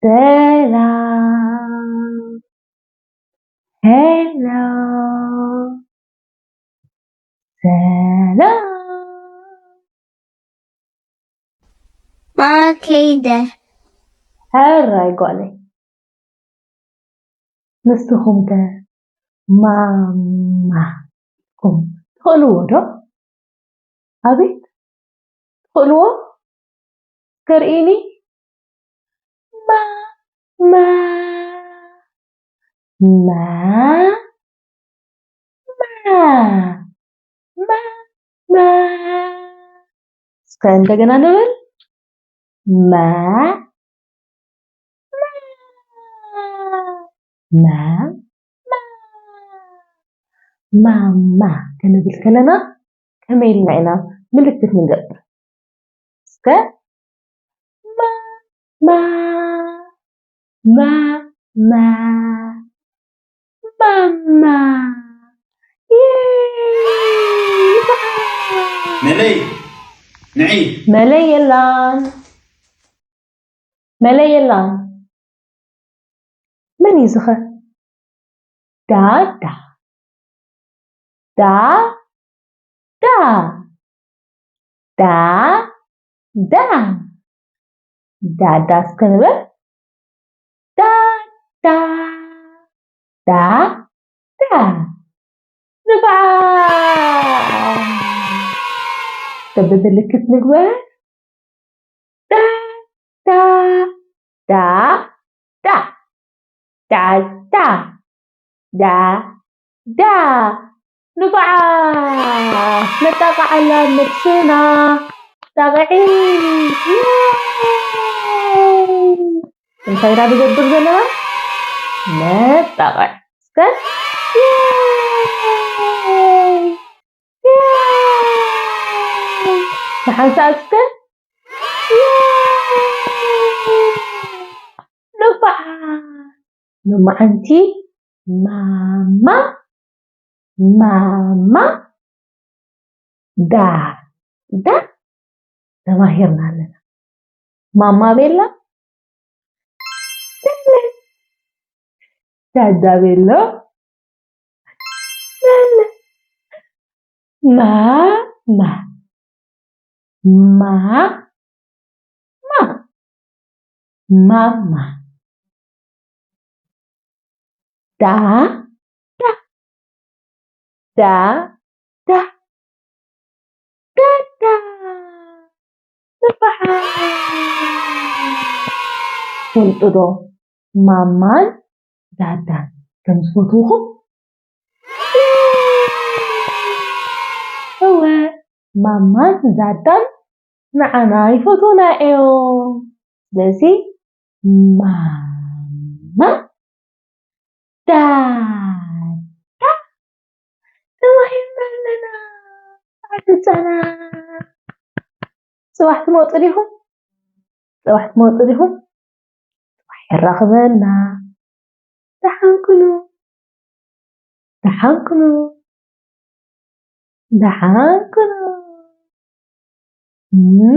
ሰላም። ሄሎ። ሰላም። ማማ ከይደ። ሕራይ ጓለይ። ንስኹም ከ ማማ ኢልኩም ትኽእልዎ ዶ? ኣቤት ትኽእልዎ? ከርእይኒ። ማ ማ ማ ማ ማ ማ። እስከ እንደገና ንበል። ማ ማ ማ ማ። ማማ ክንብል ከለና ከመይ ኢልና ኢና ምልክት ንገብር? እስከ ማ ማ ማ ማ ማማ። የይ! መለይ ንዒ። መለይ የላን። መለይ የላን። መን እዩ ዝኸ? ዳዳ። ዳ ዳ ዳ ዳ። ዳዳ እስከ ንበል። ዳዳ ዳዳ። ንፋዓት። እስከ ብምልክት ንግበር። ዳ ዳ ዳ ዳ ዳ ዳ ዳ ዳ። ንፋዓት። ነጣቕዓላ ነብስና። ጣቕዒት። እንታይ ኢና ንገብር ዘለና? ነጣቕዕ። እስከ። ንሓንሳእ እስከ። ንፋዓት። ሎማዓንቲ ማማ ማማ ዳ ዳ ተማሂርና ኣለና። ማማ ቤላ ዳዳ ቤሎ ማማ ማ ማ ማማ። ዳ ዳ ዳ ዳ ዳ ዳ። ንፋዓት። ትፈልጡ ዶ ማማን ዳዳን ከም ዝፈትውኹም? እወ፣ ማማን ዳዳን ንዓና ይፈትዉና እዮም። ስለዚ ማማ ዳዳ ተባሂልና ኣለና። ኣፍንጫና። ጽባሕ ትመጹ ዲኹም? ጽባሕ ትመጹ ዲኹም? ጽባሕ የራኽበና። ደሓን ኩኑ። ደሓን ኩኑ። ደሓን ኩኑ። እም፣